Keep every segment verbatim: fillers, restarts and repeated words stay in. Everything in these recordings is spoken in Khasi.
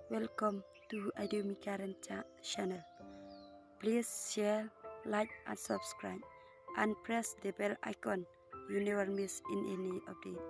Welcome to Adio Mikaran Cha channel. Please share, like and subscribe and press the bell icon. You never miss in any update.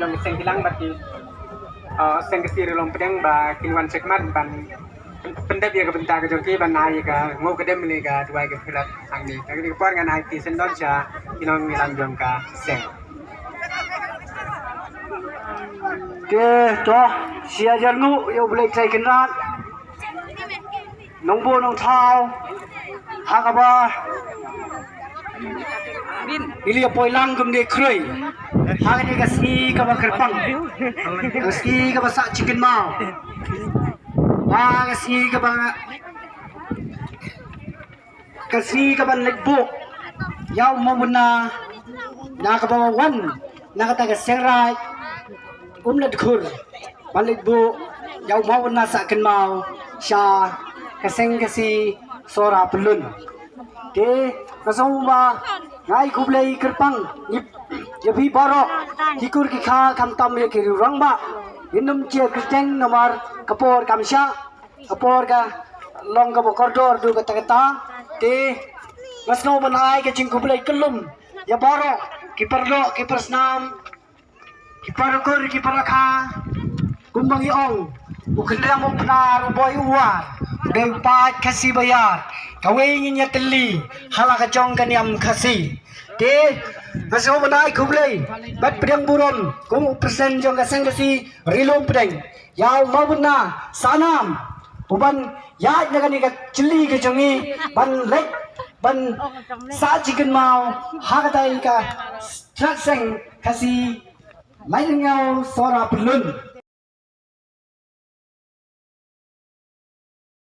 Jong seng kilang bad ki, uh, seng Khasi Ri Lum Pdeng ba kin wan shakmat ban pyndep ïa ka bynta ka jong ki ban ai ïa ka nguh ka dem ne ka duwai ka khrat hangne. Ka kane ka por ngan ai ti sendon sha ki nongïalam jong ka seng. Te to, sha jar nguh ïa U Blei Trai Kynrad. Nongbuh nongthaw ha kaba ngi la poi lang kumne khrui ha kane ka sngi kaba kyrpang, ka sngi kaba sah jingkynmaw, ha ka sngi kaba, ka sngi kaban leit buh ïa u Mawbynna na kaba wan na kata ka seng raid Umladkhur ban leit buh ïa u Mawbynna sah kynmaw sha ka seng Khasi Sohra Pyllun. Te nga sngewbha nga ai khublei kyrpang ïa phi baroh ki kur ki kha, khamtam ïa ki rangbah, ngin ym jia kyrteng namar ka por kam shah, ka por ka long kaba kordor du katta katta. Te nga sngewbha ban ai ka jingkhublei kyllum ïa baroh ki paralok ki parasnam, ki parakur ki parakha. Kumba ngi ong, u Khynriam u Pnar, u Boi u War, u dei u paid Khasi ba ïar, kawei ngin ïa tylli ha la ka jong ka niam Khasi. Te nga sngewbha ban ai khublei bad pdiang burom kum u president jong ka Seng Khasi Ri Lum Pdeng ïa u Mawbynna Sahnam, uban ïaid na kane ka jylli ka jong ngi ban leit ban sah jingkynmaw ha kata ka Seng Khasi Laitlynñiaw Sohra Pyllun.